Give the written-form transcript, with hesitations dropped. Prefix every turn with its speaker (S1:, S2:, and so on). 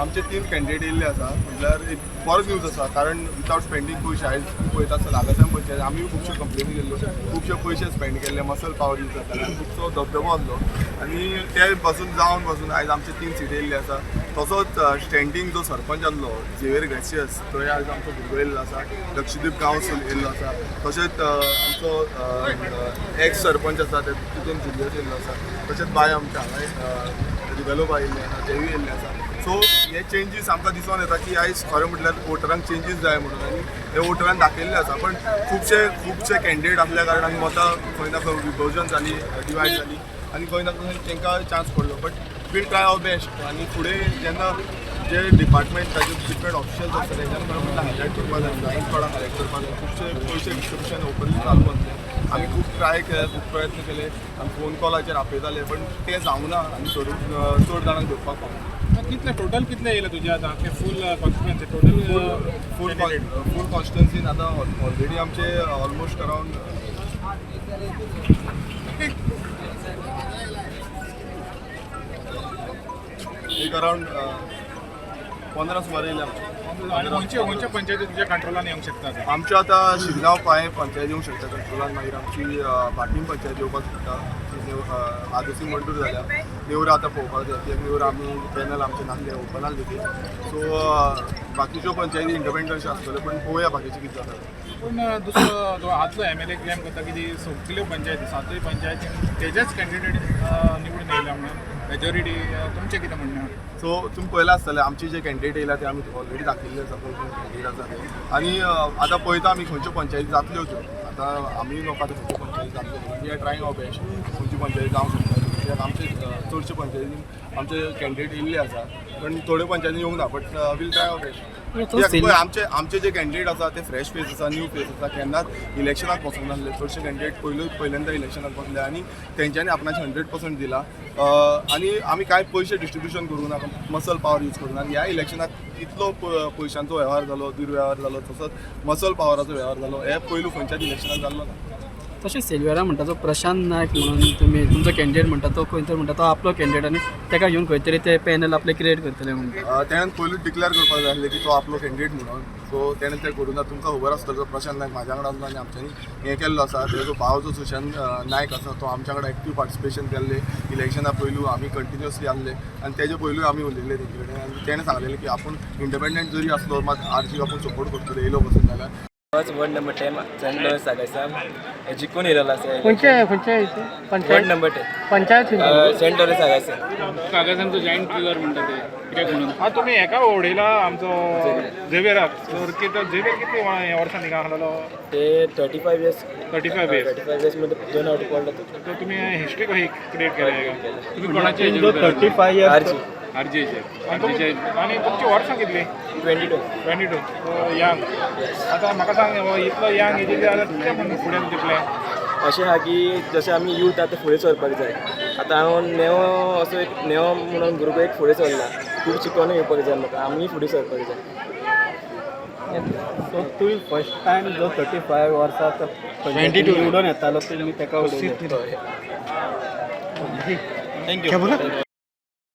S1: आमचे तीन कॅन्डिडेट येयल्ले आसा. म्हटल्यार एक बरो न्यूज आसा, कारण वितावट स्पेंडींग पयशे आयज पळयता आसतना आगासाम पंचायत आमी खुबश्यो कंप्लेनी केल्ल्यो, खुबशे पयशे स्पेंड केल्ले, मसल पावर यूज जाताले आनी खुबसो धबधबो आसलो आनी ते बसून जावन बसून आयज आमचे तीन सिटी येयल्ले आसा. तसोच स्टँडींग जो सरपंच आसलो झेवियर ग्रेसियस, थंय आयज आमचो भुरगो येयल्लो आसा, लक्षद्वीप गांवस येयल्लो आसा. तशेंच आमचो एक्स सरपंच आसा ते तितून जुलियस येयल्लो आसा. तशेंच बाय आमच्या हांगा रिबेलो बाय येयल्ले आसा, तेवूय येयल्ले आसा. सो हे चेंजीस आमकां दिसून येता की आयज खरें म्हटल्यार वोटरांक चेंजीस जाय म्हणून आनी हे वोटरान दाखयल्ले आसा. पण खुबशे खुबशे कॅन्डिडेट आसल्या कारणान मतां खंय ना खंय विभाजन जाली, डिवायड जाली आनी खंय ना खंय तांकां चान्स पडलो. But we'll try our best आनी फुडें जेन्ना जे डिपार्टमेंट ताजे डिफरंट ऑफिशियल्स आसता तेंच्यान खरें म्हटल्यार हायलायट करपाक जाय, फ्लायंग स्क्वॉडाक हायलायट करपाक जाय. खुबशे पयशे डिस्ट्रिब्युशन ओपनली चालू आसलें. आमी खूब ट्राय केले, खूब प्रयत्न केले, आमी फोन कॉलाचेर आपयताले, पण ते जावंक ना आनी चड चड जाणांक धरपाक पावना.
S2: कितले टोटल कितले येयले तुजे आतां फूल कॉन्स्टिट्युएन्सी टोटल?
S1: फूल फूल कॉन्स्टिट्युएन्सीन आतां ऑलरेडी आमचे ऑलमोस्ट अरावंड एक अरावंड 15 सुमार येयले आमचे.
S2: आनी खंयचे खंयच्या पंचायती तुज्या कंट्रोलान येवंक शकता आतां?
S1: आमच्यो आतां शिरगांव पांय पंचायत येवंक शकता कंट्रोलान, मागीर आमची भाटीम पंचायत येवपाक शकता, आदोसी मंजूर जाल्या, नेवरा आतां पळोवपाक जाय कित्याक नेवरा आमी पॅनल आमचे नासले, ओपन आसले ती. सो बाकीच्यो पंचायती इंडिपेंडंट अशें आसतल्यो, पण पळोवया बाकीचे कितें जाता.
S2: पूण दुसरो जो आदलो एमएलए क्लेम करता की ती सगल्यो पंचायती, सातूय पंचायती तेजेच कॅन्डिडेट निवडून येयल्या म्हणून मेजॉरिटी, तुमचें कितें म्हणणें आहा?
S1: सो तुमी पळयलां आसतलें, आमचे जे कॅन्डिडेट येयला ते आमी ऑलरेडी दाखयल्ले आसा, कोण कोण कॅन्डिडेट आसा ते. आनी आतां पळयता आमी खंयच्यो पंचायती जातल्यो त्यो. आतां आमी लोक आतां खंयच्यो पंचायती जातल्यो, we are trying our best. खंयची पंचायती जावंक शकता, कित्याक आमचे चडशे पंचायतीन आमचे कॅन्डिडेट येयल्ले आसा, पण थोड्यो पंचायती येवंक ना, but we'll try our best. कित्याक पळय, आमचे आमचे जे कॅन्डिडेट आसा ते फ्रेश फेस आसा, न्यू फेस आसा, केन्नाच इलेक्शनाक बसूंक नासले. चडशे कॅन्डिडेट पयलू पहिल्यांदा इलेक्शनाक बसले आनी तेंच्यांनी आपणाचे 100% दिला. आनी आमी कांय पयशे डिस्ट्रिब्युशन करूंक ना, मसल पावर यूज करूंक ना. आनी ह्या इलेक्शनाक इतलो पयशांचो वेव्हार जालो, दुर्वेव्हार जालो, तसोच मसल पावराचो वेव्हार जालो, हे पयलू खंयच्याच इलेक्शनाक जाल्लो ना.
S3: तशें सिल्वेरा म्हणटा तो प्रशांत नायक म्हणून तुमी तुमचो कॅन्डिडेट म्हणटा, तो खंय तरी म्हणटा तो आपलो कॅन्डिडेट आनी ताका घेवन खंय तरी ते पॅनल आपले क्रिएट करतले म्हणटा.
S1: तेणें पयलू डिक्लेअर करपाक जाय आसलें की तो आपलो कॅन्डिडेट म्हणून. सो तेणें तें करूं ना. तुमकां खबर आसतलो, तो प्रशांत नायक म्हाज्या वांगडा आसलो आनी आमच्यांनी हें केल्लो आसा. तेजो भाव जो सुशांत नायक आसा, तो आमच्या वांगडा एक्टीव पार्टिसिपेशन केल्लें इलेक्शना पयलू. आमी कंटिन्युअसली आसले आनी तेजे पयलूय आमी उलयल्ले तेंचे कडेन आनी तेणें सांगलेलें की आपूण इंडिपेंडंट जरी आसलो मात आरजीक आपूण सपोर्ट करतलो येयलो पसून जाल्यार.
S4: Ward number 10, Saint Lawrence Agassaim जिकून येयलेलो आसा.
S5: खंयचे खंयचे?
S4: Ward
S5: panchayat
S4: number 10.
S5: पंचायत खंयची?
S4: सेंट लॉरेन्स आगासाम.
S2: कागाजांचो जॉयंट किलर म्हणटा ते कित्याक म्हणून हा तुमी हेका उडयला आमचो झेवियराक सो कितें झेवियर कितली वर्सां थिंगा आसलेलो?
S4: ते 35 years.
S2: 35 years.
S4: 35 years मध्ये दोन फावटी पडलो तो.
S2: सो तुमी हिस्ट्री कशी क्रिएट केल्या हेका? तुमी कोणाचे हेजेर?
S3: 35.
S4: आरजी.
S2: आरजीचेर. आनी तुमची वर्सां कितली?
S4: 22.
S2: 22, सो यंग. आतां म्हाका सांग, हो इतलो यंग हेजेर जाल्यार कितें म्हणून फुडें तुजें प्लॅन?
S4: अशें आहा की जशें आमी यूथ आतां फुडें सरपाक जाय. आतां हांव नेवो असो एक नेवो म्हणून भुरगो एक फुडें सरला, खूब शिकोन येवपाक जाय म्हाका, आमी फुडें सरपाक जाय.
S3: सो तुवें फर्स्ट टायम जो 35 वर्सां 22 निवडून येतालो, तुमी ताका उडयले.
S4: Thank you.